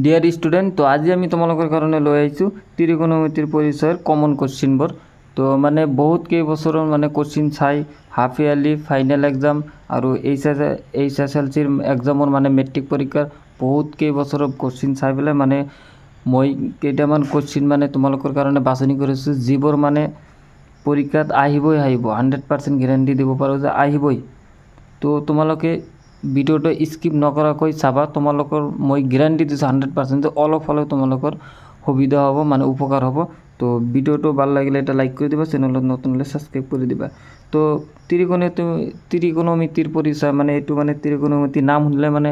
Dear student, তো আজি আমি তোমালোকৰ কাৰণে লৈ আহিছোঁ ত্ৰিকোণমিতিৰ পৰিচয়ৰ কমন কুৱেশ্যনবোৰ। তো মানে বহুত কেইবছৰৰ মানে কুৱেশ্যন চাই হাফ ইয়াৰলি, ফাইনেল এক্সাম আৰু এইচ এছ এল চিৰ এক্সামৰ, মানে মেট্ৰিক পৰীক্ষাৰ বহুত কেইবছৰৰ কুৱেশ্যন চাই পেলাই মানে মই কেইটামান কুৱেশ্যন মানে তোমালোকৰ কাৰণে বাছনি কৰিছোঁ, যিবোৰ মানে পৰীক্ষাত আহিবই আহিব। 100% গেৰেণ্টি দিব পাৰোঁ যে আহিবই। তো তোমালোকে ভিডিঅ'টো স্কিপ নকৰাকৈ চাবা। তোমালোকৰ মই গেৰাণ্টি দিছোঁ 100% যে অলপ হ'লেও তোমালোকৰ সুবিধা হ'ব, মানে উপকাৰ হ'ব। তো ভিডিঅ'টো ভাল লাগিলে এটা লাইক কৰি দিবা, চেনেলত নতুন হ'লে ছাবস্ক্ৰাইব কৰি দিবা। তো ত্ৰিকোণমিতিৰ পৰিচয়, মানে এইটো মানে ত্ৰিকোণমিতিৰ নাম শুনিলে মানে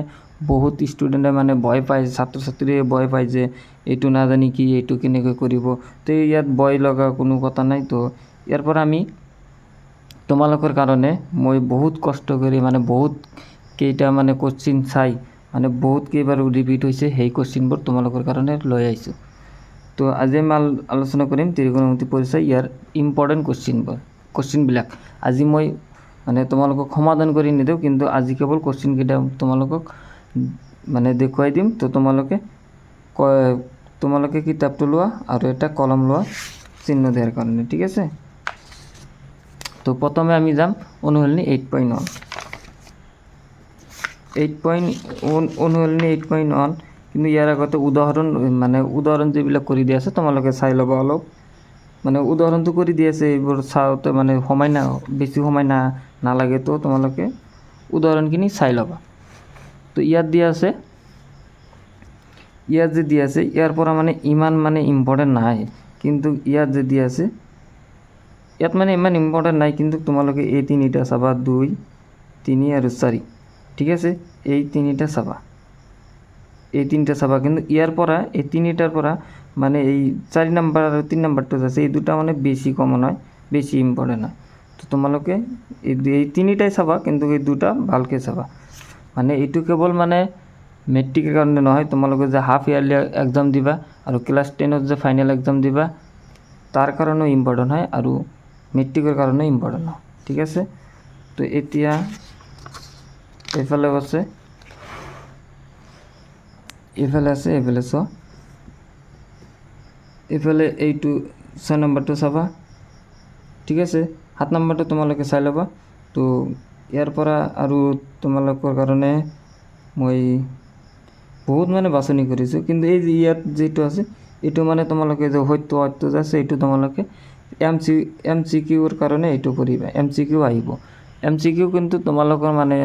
বহুত ষ্টুডেণ্টে মানে ভয় পায়, ছাত্ৰ ছাত্ৰীয়ে ভয় পায় যে এইটো নাজানি কি এইটো কেনেকৈ কৰিব। তো ইয়াত ভয় লগা কোনো কথা নাই। তো ইয়াৰ পৰা আমি তোমালোকৰ কাৰণে মই বহুত কষ্ট কৰি মানে বহুত কেইটা মানে কুৱেশ্যন চাই, মানে বহুত কেইবাৰ ৰিপিট হৈছে, সেই কুৱেশ্যনবোৰ তোমালোকৰ কাৰণে লৈ আহিছোঁ। তো আজি আমি আলোচনা কৰিম ত্ৰিকোণমিতি পৰিচয়, ইয়াৰ ইম্পৰ্টেণ্ট কুৱেশ্যনবোৰ। কুৱেশ্যনবিলাক আজি মই মানে তোমালোকক সমাধান কৰি নিদিওঁ, কিন্তু আজি কেৱল কুৱেশ্যনকেইটা তোমালোকক মানে দেখুৱাই দিম। তো তোমালোকে কিতাপটো লোৱা আৰু এটা কলম লোৱা চিহ্ন দিয়াৰ কাৰণে, ঠিক আছে? তো প্ৰথমে আমি যাম অনুশীলনী 8.1, 8.1, অনুশীলনী 8.1। কিন্তু ইয়াৰ আগতে উদাহৰণ, মানে উদাহৰণ যিবিলাক কৰি দিয়া আছে, তোমালোকে চাই ল'বা অলপ। মানে উদাহৰণটো কৰি দি আছে, এইবোৰ চাওঁতে মানে সময় না বেছি সময় নালাগে। তো তোমালোকে উদাহৰণখিনি চাই ল'বা। তো ইয়াত দিয়া আছে, ইয়াত যে দিয়া আছে, ইয়াৰ পৰা মানে ইমান মানে ইম্পৰ্টেণ্ট নাই। কিন্তু ইয়াত যে দিয়া আছে, ইয়াত মানে ইমান ইম্পৰ্টেণ্ট নাই। কিন্তু তোমালোকে এই তিনিটা চাবা, দুই, তিনি আৰু চাৰি, ঠিক আছে? এই তিনিটা চাবা, এই তিনিটা চাবা। কিন্তু ইয়াৰ পৰা, এই তিনিটাৰ পৰা মানে এই চাৰি নাম্বাৰ আৰু তিনি নাম্বাৰটো আছে, এই দুটা মানে বেছি কমন হয়, বেছি ইম্পৰ্টেণ্ট হয়। তো তোমালোকে এই তিনিটাই চাবা, কিন্তু এই দুটা ভালকৈ চাবা। মানে এইটো কেৱল মানে মেট্ৰিকৰ কাৰণে নহয়, তোমালোকে যে হাফ ইয়াৰলি এক্সাম দিবা আৰু ক্লাছ 10ত যে ফাইনেল এক্সাম দিবা, তাৰ কাৰণেও ইম্পৰ্টেণ্ট হয় আৰু মেট্ৰিকৰ কাৰণেও ইম্পৰ্টেণ্ট হয়, ঠিক আছে? তো এতিয়া এইফালেও আছে, এইফালে আছে, এইফালে চোৱা। এইফালে এইটো ছয় নম্বৰটো চাবা, ঠিক আছে? সাত নম্বৰটো তোমালোকে চাই ল'বা। তো ইয়াৰ পৰা আৰু তোমালোকৰ কাৰণে মই বহুত মানে বাছনি কৰিছোঁ। কিন্তু এই যে ইয়াত যিটো আছে, এইটো মানে তোমালোকে যে সত্য সত্য যে আছে, এইটো তোমালোকে এম চি কিউৰ কাৰণে এইটো কৰিবা। এম চি কিউ আহিব, এম চি কিউ। কিন্তু তোমালোকৰ মানে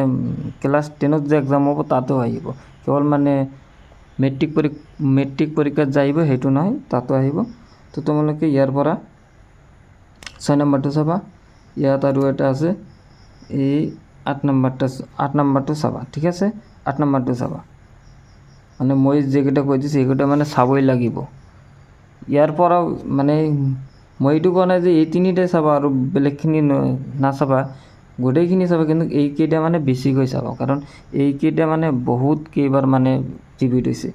ক্লাছ 10ত যে এক্সাম হ'ব, তাতো আহিব। কেৱল মানে মেট্ৰিক পৰীক্ষাত যে আহিব সেইটো নহয়, তাতো আহিব। তো তোমালোকে ইয়াৰ পৰা ছয় নম্বৰটো চাবা। ইয়াত আৰু এটা আছে, এই আঠ নম্বৰটা, আঠ নম্বৰটো চাবা, ঠিক আছে? আঠ নম্বৰটো চাবা। মানে মই যিকেইটা কৈ দিছোঁ, সেইকেইটা মানে চাবই লাগিব। ইয়াৰ পৰাও মানে মই এইটো কোৱা নাই যে এই তিনিটাই চাবা আৰু বেলেগখিনি নাচাবা। গোটেইখিনি চাবা, কিন্তু এইকেইটা মানে বেছিকৈ চাবা, কাৰণ এইকেইটা মানে বহুত কেইবাৰ মানে ৰিপিট হৈছে।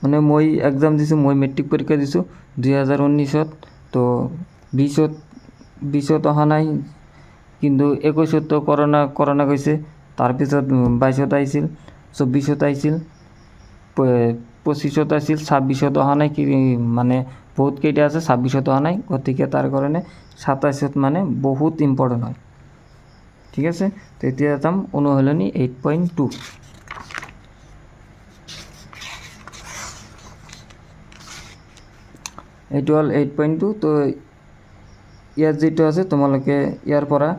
মানে মই এক্সাম দিছোঁ, মই মেট্ৰিক পৰীক্ষা দিছোঁ 2019ত। তো 20ত অহা নাই, কিন্তু 21ততো কৰোণা গৈছে। তাৰপিছত 22ত আহিছিল, 24ত আহিছিল, 25ত আছিল, 26ত অহা নাই। কি মানে বহুত কেইটা আছে, 26ত অহা নাই। গতিকে তাৰ কাৰণে 27ত মানে বহুত ইম্পৰ্টেণ্ট হয়, ঠিক আছে? তো এতিয়া যাম অনুশীলনী 8.2। এইটো হ'ল 8.2। তো ইয়াত যিটো আছে, তোমালোকে ইয়াৰ পৰা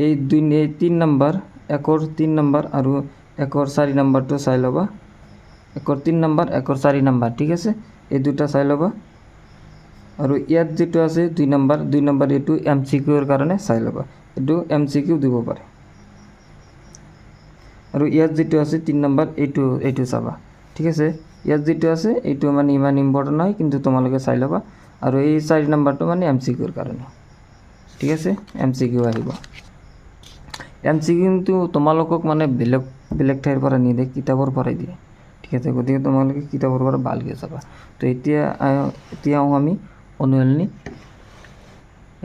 এই দুই, এই তিনি নম্বৰ, একৰ তিনি নম্বৰ আৰু একৰ চাৰি নম্বৰটো চাই ল'বা। একৰ তিনি নম্বৰ, একৰ চাৰি নম্বৰ, ঠিক আছে? এই দুটা চাই ল'বা। আৰু ইয়াত যিটো আছে দুই নম্বৰ, দুই নম্বৰ, এইটো এম চি কিউৰ কাৰণে চাই ল'বা। এইটো এম চি কিউ দিব পাৰে। আৰু ইয়াত যিটো আছে তিনি নম্বৰ, এইটো চাবা, ঠিক আছে? ইয়াত যিটো আছে, এইটো মানে ইমান ইম্পৰ্টেণ্ট নহয়, কিন্তু তোমালোকে চাই ল'বা। আৰু এই চাৰি নম্বৰটো মানে এম চি কিউৰ কাৰণে, ঠিক আছে? এম চি কিউ আহিব। এম চি কিউ কিন্তু তোমালোকক মানে বেলেগ বেলেগ ঠাইৰ পৰা নিদিয়ে, কিতাপৰ পৰাই দিয়ে, ঠিক আছে? গতিকে তোমালোকে কিতাপৰ পৰা ভালকৈ চাবা। তো এতিয়া আহোঁ আমি অনুশীলনী,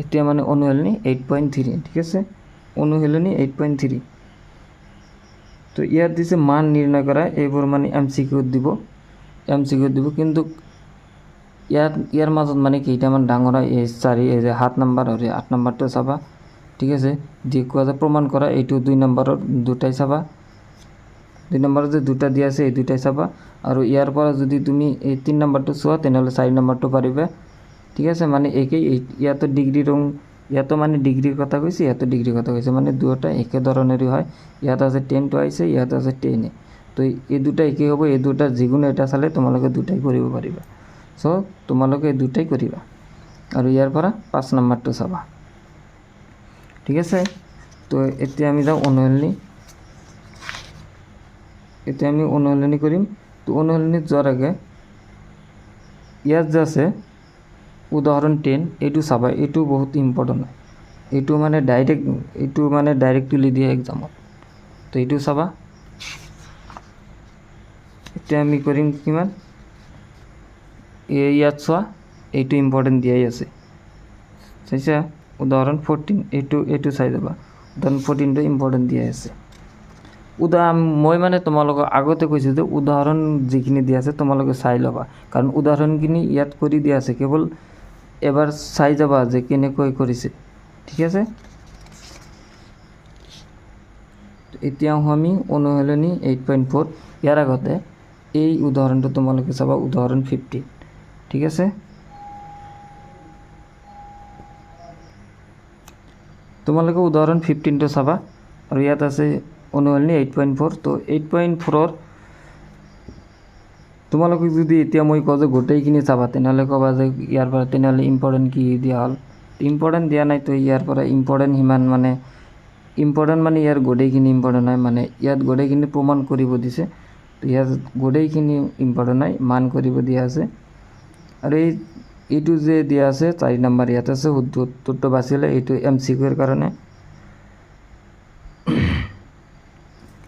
এতিয়া মানে অনুশীলনী 8.3, ঠিক আছে? অনুশীলনী 8.3। তো ইয়াত দিছে মান নিৰ্ণয় কৰা, এইবোৰ মানে এম চি কিউত দিব, এম চি কিউত দিব। কিন্তু ইয়াত ইয়াৰ মাজত মানে কেইটামান ডাঙৰ, এই চাৰি, এই যে 7 নম্বৰ আৰু 8 নম্বৰটো চাবা, ঠিক আছে। যি কোৱা যে প্ৰমাণ কৰা, এইটো 2 নম্বৰৰ দুটাই চাবা, 2 নম্বৰত যে দুটা দিয়া আছে এই দুটাই চাবা। আৰু ইয়াৰ পৰা যদি তুমি এই 3 নম্বৰটো চোৱা তেনেহ'লে 4 নম্বৰটো পাৰিবা, ঠিক আছে। মানে একেই, ইয়াতো ডিগ্ৰী ৰং, ইয়াতো মানে ডিগ্ৰীৰ কথা কৈছে, ইয়াতো ডিগ্ৰীৰ কথা কৈছে, মানে দুয়োটা একে ধৰণেৰে হয়। ইয়াত আছে টেন টু আহিছে, ইয়াত আছে টেনে, তো এই দুটা একেই হ'ব। এই দুটা যিকোনো এটা চালে তোমালোকে দুটাই কৰিব পাৰিবা। চ' তোমালোকে এই দুটাই কৰিবা আৰু ইয়াৰ পৰা 5 নম্বৰটো চাবা, ঠিক আছে। তো এতিয়া আমি যাওঁ অনুশীলনী, এতিয়া আমি অনুশীলনী কৰিম। তো অনুশীলনীত যোৱাৰ আগে ইয়াত যে আছে উদাহৰণ 10, এইটো চাবা, এইটো বহুত ইম্পৰ্টেণ্ট হয়। এইটো মানে ডাইৰেক্ট তুলি দিয়ে এক্সামত, তো এইটো চাবা। এতিয়া আমি কৰিম কিমান, এই ইয়াত চোৱা, এইটো ইম্পৰ্টেণ্ট দিয়াই আছে, চাইছা উদাহৰণ 14, এইটো চাই যাবা, উদাহৰণ 14টো ইম্পৰ্টেণ্ট দিয়াই আছে। মই মানে তোমালোকক আগতে কৈছোঁ যে উদাহৰণ যিখিনি দিয়া আছে তোমালোকে চাই ল'বা, কাৰণ উদাহৰণখিনি ইয়াত কৰি দিয়া আছে, কেৱল এবাৰ চাই যাবা যে কেনেকৈ কৰিছে, ঠিক আছে। এতিয়া আহোঁ আমি অনুশীলনী 8.4। ইয়াৰ আগতে এই উদাহৰণটো তোমালোকে চাবা, উদাহৰণ 15, ঠিক আছে। তোমালোকে উদাহৰণ 15টো চাবা আৰু ইয়াত আছে অনুশীলনী 8.4। তো 8.4ৰ তোমালোকে যদি এতিয়া মই কওঁ যে গোটেইখিনি চাবা, তেনেহ'লে ক'বা যে ইয়াৰ পৰা তেনেহ'লে ইম্পৰ্টেণ্ট কি দিয়া হ'ল, ইম্পৰ্টেণ্ট দিয়া নাই। তো ইয়াৰ পৰা ইম্পৰ্টেণ্ট সিমান মানে ইম্পৰ্টেণ্ট মানে ইয়াৰ গোটেইখিনি ইম্পৰ্টেণ্ট হয়, মানে ইয়াত গোটেইখিনি প্ৰমাণ কৰিব দিছে, তো ইয়াত গোটেইখিনি ইম্পৰ্টেণ্ট হয়, মান কৰিব দিয়া আছে। আৰু এইটো যে দিয়া আছে 4 নম্বৰ ইয়াত আছে শুদ্ধ উত্তৰটো বাছিলে, এইটো এম চি কিউৰ কাৰণে।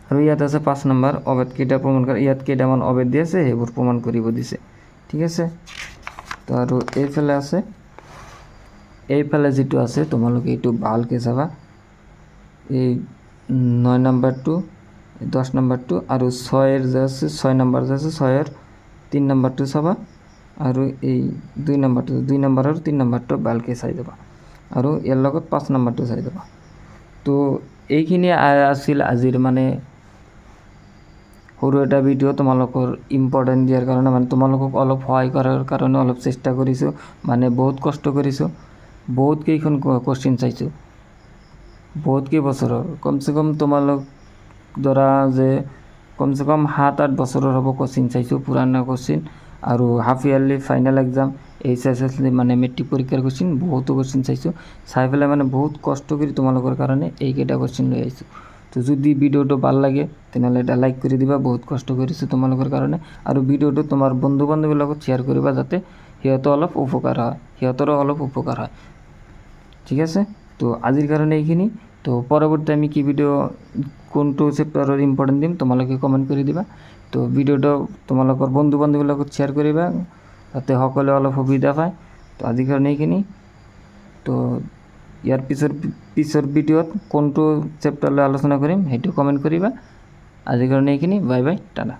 আৰু ইয়াত আছে 5 নম্বৰ অভেদ কেইটা প্ৰমাণ কৰা, ইয়াত কেইটামান অভেদ দি আছে সেইবোৰ প্ৰমাণ কৰিব দিছে, ঠিক আছে। তো আৰু এইফালে আছে, এইফালে যিটো আছে তোমালোকে এইটো ভালকৈ চাবা, এই 9 নম্বৰটো, 10 নম্বৰটো আৰু ছয়ৰ যে আছে, 6 নম্বৰ যে আছে, ছয়ৰ 3 নম্বৰটো চাবা আৰু এই 2 নম্বৰটো, 2 নম্বৰ আৰু 3 নম্বৰটো ভালকৈ চাই যাবা আৰু ইয়াৰ লগত 5 নম্বৰটো চাই যাবা। তো এইখিনি আছিল আজিৰ মানে সৰু এটা ভিডিঅ' তোমালোকৰ ইম্পৰ্টেণ্ট দিয়াৰ কাৰণে, মানে তোমালোকক অলপ সহায় কৰাৰ কাৰণে অলপ চেষ্টা কৰিছোঁ, মানে বহুত কষ্ট কৰিছোঁ, বহুত কেইখন কুৱেশ্যন চাইছোঁ, বহুত কেইবছৰৰ, কমচে কম তোমালোক ধৰা যে কমচে কম 7-8 বছৰৰ হ'ব কুৱেশ্যন চাইছোঁ, পুৰাণা কুৱেশ্যন আৰু half yearly final exam, H S L C মানে মেট্ৰিক পৰীক্ষাৰ কুৱেশ্যন, বহুতো কুৱেশ্যন চাইছোঁ, চাই পেলাই মানে বহুত কষ্ট কৰি তোমালোকৰ কাৰণে এইকেইটা কুৱেশ্যন লৈ আহিছোঁ। তো যদি ভিডিঅ'টো ভাল লাগে তেনেহ'লে এটা লাইক কৰি দিবা, বহুত কষ্ট কৰিছোঁ তোমালোকৰ কাৰণে, আৰু ভিডিঅ'টো তোমাৰ বন্ধু বান্ধৱীৰ লগত শ্বেয়াৰ কৰিবা যাতে সিহঁতৰ অলপ উপকাৰ হয়, সিহঁতৰো অলপ উপকাৰ হয়, ঠিক আছে। তো আজিৰ কাৰণে এইখিনি। তো পৰৱৰ্তী আমি কি ভিডিঅ' কোনটো চেপ্টাৰৰ ইম্পৰ্টেণ্ট দিম তোমালোকে কমেণ্ট কৰি দিবা। তো ভিডিঅ'টো তোমালোকৰ বন্ধু বান্ধৱীৰ লগত শ্বেয়াৰ কৰিবা যাতে সকলোৱে অলপ সুবিধা পায়। তো আজিৰ কাৰণে এইখিনি। তো ইয়াৰ পিছৰ ভিডিঅ'ত কোনটো চেপ্টাৰ লৈ আলোচনা কৰিম সেইটো কমেণ্ট কৰিবা। আজিৰ কাৰণে এইখিনি, বাই বাই, টাটা।